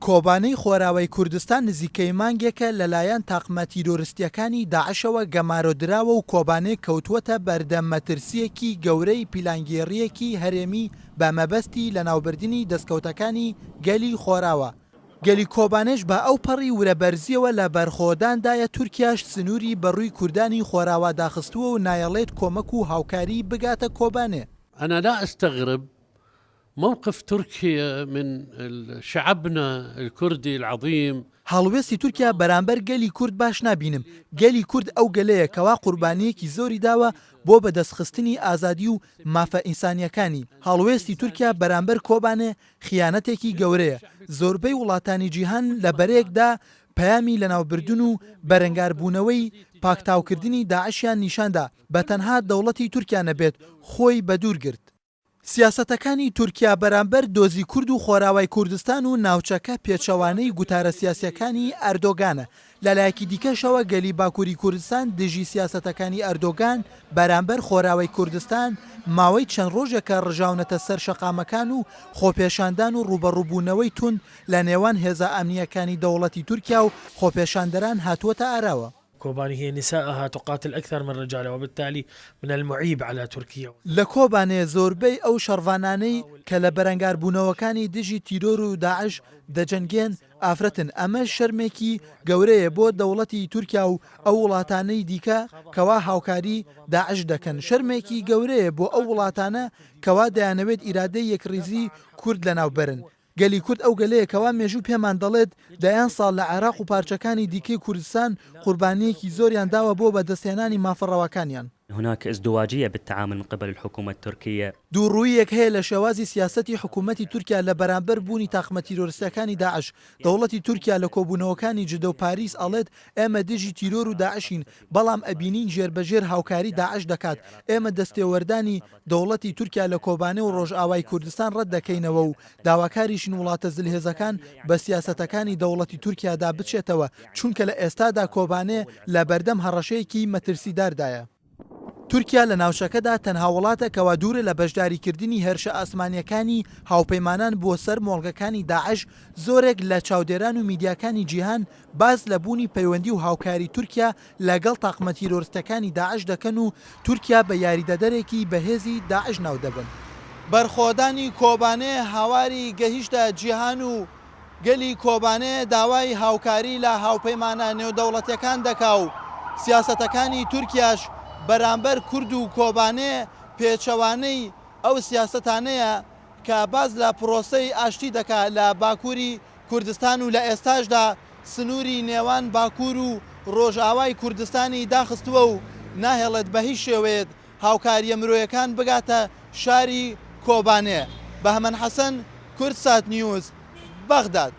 کۆبانێی خۆراوای کوردستان نزیکەی مانگێکە لەلایەن تاقمە تیرۆرستییەکانی داعشەوە گەمارۆدراوە و کۆبانێ کەوتووەتە بەردەم مەترسییەکی گەورەی پیلانگێڕییەکی هەرێمی بە مەبەستی لەناوبردنی دەستکەوتەکانی گەلی خۆراوا. گەلی کۆبانێش بە ئەوپەڕی ورەبەرزییەوە لە بەرخۆداندایە، تورکیاش سنووری بەڕووی کوردانی خۆراوا داخستووە و نایەڵێت کۆمەک و هاوکاری بگاتە کۆبانێ. انا لا استغرب موقف ترکیە من شعبنا الکردی العظیم. هەڵوێستی تورکیا بەرامبەر گەلی کورد باش نابینم، گەلی کورد ئەو گەلەیە کەوا قوربانییەکی زۆری داوە بۆ بەدەستخستنی ئازادی و مافە ئینسانییەکانی، هەڵوێستی تورکیا بەرامبەر کۆبانێ خیانەتێکی گەورەیە، زۆربەی وڵاتانی جیهان لە بەرەیەکدا پەیامی لەناوبردن و بەرەنگاربوونەوەی پاکتاوکردنی داعشیان نیشاندا، بەتەنها دەوڵەتی تورکیا نەبێت خۆی بەدوور گرت. سیاسەتەکانی تورکیا بەرامبەر دۆزی کورد و خۆراوای کوردستان و ناوچەکە پێچەوانەی گوتارە سیاسیەکانی ئەردۆگانە، لەلایەکی دیکەشەوە گەلی باکوری کوردستان دژی سیاسەتەکانی ئەردۆگان بەرامبەر خۆراوای کوردستان ماوەی چەند ڕۆژێکە ڕژاونەتە سەر شەقامەکان و خۆپێشاندان و ڕووبەڕووبوونەوەی توند لە نێوان هێزە ئەمنییەکانی دەوڵەتی تورکیا و خۆپێشاندەران هاتووەتە ئاراوە. كوباني هي نساءها تقاتل اكثر من رجالها وبالتالي من المعيب على تركيا. لە کۆبانێ زۆربەی ئەو شەڕڤانانەی کە لە بەرەنگاربوونەوەکانی دژی تیرۆر و داعش دەجەنگێن ئافرەتن، ئەمەش شەرمێکی گەورەیە بۆ دەوڵەتی تورکیا و ئەو وڵاتانەی دیکە کەوا هاوکاری داعش دەکەن، شەرمێکی گەورەیە بۆ ئەو وڵاتانە کەوا دەیانەوێت ئیرادەی یەکڕیزی کورد لەناوبەرن. گەلی کورد ئەو گەلەیە کەوا مێژوو پێمان دەڵێت دەیان ساڵ لە عێراق و پارچەکانی دیکەی کوردستان قوربانییەکی زۆریان داوە بۆ بەدەستهێنانی مافە ڕەواکانیان. هناک ازدواجیە بالتعامل من قبل الحکومە الترکیە. دووڕووییەک هەیە لە شێوازی سیاسەتی حکوومەتی تورکیا لە بەرامبەر بوونی تاقمە تیرۆرستەکانی داعش. دەوڵەتی تورکیا لە کۆبوونەوەکانی جدە و پاریس ئەڵێت ئێمە دژی تیرۆر و داعشین، بەڵام ئەبینین ژێربەژێر هاوکاری داعش دەکات. ئێمە دەستێوەردانی دەوڵەتی تورکیا لە کۆبانێ و ڕۆژئاوای کوردستان ڕەت دەکەینەوە و داواکاریشین وڵاتە زلهێزەکان بە سیاسەتەکانی دەوڵەتی تورکیادا بچێتەوە، چونکە لە ئێستادا کۆبانێ لە بەردەم هەڕەشەیەکی مەترسیداردایە. تورکیا لە ناوچەکەدا تەنها وڵاتە کەوا دوورە لە بەشداریکردنی هێرشە ئاسمانییەکانی هاوپەیمانان بۆ سەر مۆڵگەکانی داعش، زۆرێک لە چاودێران و میدیاکانی جیهان باس لە بوونی پەیوەندی و هاوکاری تورکیا لەگەڵ تاقمە تیرۆرستەکانی داعش دەکەن و تورکیا بە یاریدەدەرێکی بەهێزی داعش ناودەبەن. بەرخۆدانی کۆبانێ هاواری گەهیشتە جیهان و گەلی کۆبانێ داوای هاوکاری لە هاوپەیمانە نێودەوڵەتیەکان دەکا و سیاسەتەکانی تورکیاش بەرامبەر کورد و کۆبانێ پێچەوانەی ئەو سیاسەتانەیە کە باس لە پرۆسەی ئاشتی دەکا لە باکوری کوردستان و لە ئێستاشدا سنووری نێوان باکوور و ڕۆژئاوای کوردستانی داخستووە و ناهێڵێت بە هیچ شێوەیەک هاوکارییە مرۆیەکان بگاتە شاری کۆبانێ. بەهمەن حەسەن، کوردسات نیوز، بەغداد.